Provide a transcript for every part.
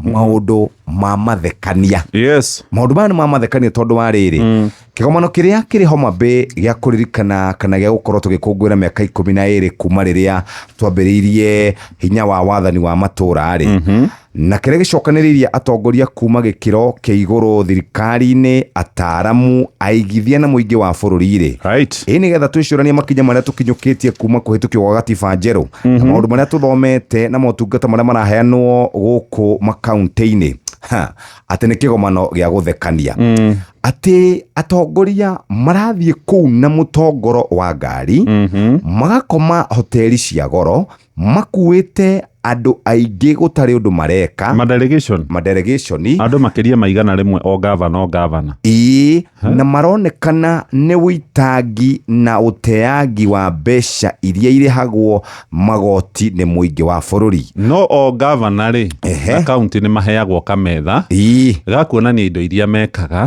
Maũndũ ma mathekania. Maũndũ maya nĩ ma mathekania tondũ wa rĩrĩ, kĩgomano kĩrĩa kĩrĩ Homa Bay gĩa kũririkana kana gĩa gũkorwo tũgĩkũngũĩra mĩaka 12 kuma rĩrĩa twambĩrĩirie hinya wa wathani wa matũũra rĩ, na kĩrĩa gĩcokanĩrĩirie atongoria kuma gĩkĩro kĩa igũrũ thirikari-inĩ, ataaramu, aigithia na mũingĩ wa bũrũri rĩ, ĩĩ nĩgetha twĩcũranie makinya marĩa tũkinyũkĩtie kuma kũhĩtũkio gwa gatiba njerũ na maũndũ marĩa tũthomete na motungata marĩa maraheanwo gũkũ makaunti-inĩ. Ha, atĩ nĩ kĩgomano gĩa gũthekania, atĩ atongoria marathiĩ kũu na mũtongoro wa ngari, magakoma hoteli cia goro, makuĩte andũ aingĩ gũtarĩ ũndũ mareka. Madelegation. Madelegation. Andũ makĩria ma 100 o gavana o gavana. Ĩĩ, na maronekana nĩ ũitangi na ũteangi wa mbeca iria irĩhagwo magoti nĩ mũingĩ wa bũrũri. No o gavana rĩ, na kaunti nĩ maheagwo kametha ga kuonania indo iria mekaga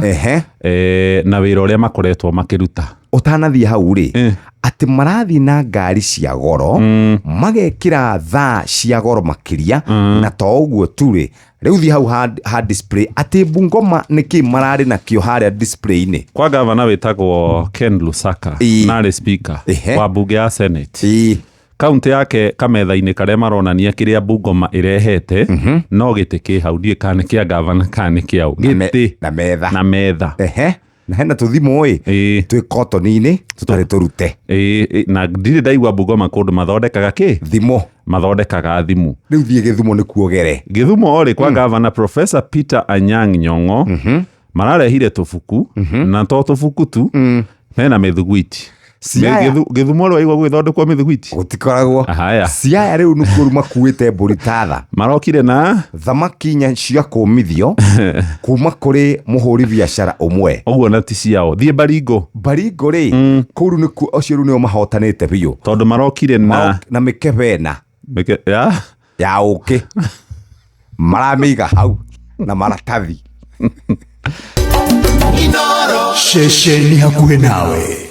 na wĩra ũrĩa makoretwo makĩruta. Ũtanathiĩ hau rĩ, atĩ marathiĩ na ngari cia goro, magekĩra thaa cia goro makĩria, na to ũguo tu rĩ, rĩu thiĩ hau ha display, atĩ Bungoma nĩkĩ mararĩ nakĩo harĩa display-inĩ? Kwa gavana wĩtagwo Ken Lusaka, narĩ speaker wa mbunge ya Senate, kaunti yake, kametha-inĩ karĩa maronania kĩrĩa Bungoma ĩrehete, no gĩtĩ kĩ hau, ndiũĩ kana nĩ kĩa gavana kana nĩ kĩaũ. Gĩtĩ na metha. Na metha. Ehe, na hena tũthimũ ĩ twĩ kotoni-inĩ tũtarĩ tũrute. Ĩĩ, na ndirĩ ndaigua Bungoma kũndũ mathondekaga kĩ. Thimũ. Mathondekaga thimũ. Rĩu thiĩ Gĩthumo nĩkuo gere. Gĩthumo rĩ, kwa gavana Professor Peter Anyang' Nyong'o, mararehire tũbuku, na to tũbuku tu, mena mĩthuguiti. Siaya. Gĩthumo rĩ, waigua gũgĩthondekwo mĩthuguiti? Gũtikoragwo. Haya. Siaya rĩu nĩkuo rĩu makuĩte mbũri tatha. Marokire na thamaki inya cia kũmithio kuma kũrĩ mũhũri biacara ũmwe. Ũguo na ti ciao. Thiĩ Baringo. Baringo rĩ, kũu rĩu nĩkuo ũcio rĩu nĩo mahotanĩte biũ. Tondũ marokire na na mĩkebe ĩna ya ya ũkĩ maramĩiga hau na maratathi. Ceceni hakuhĩ nawe.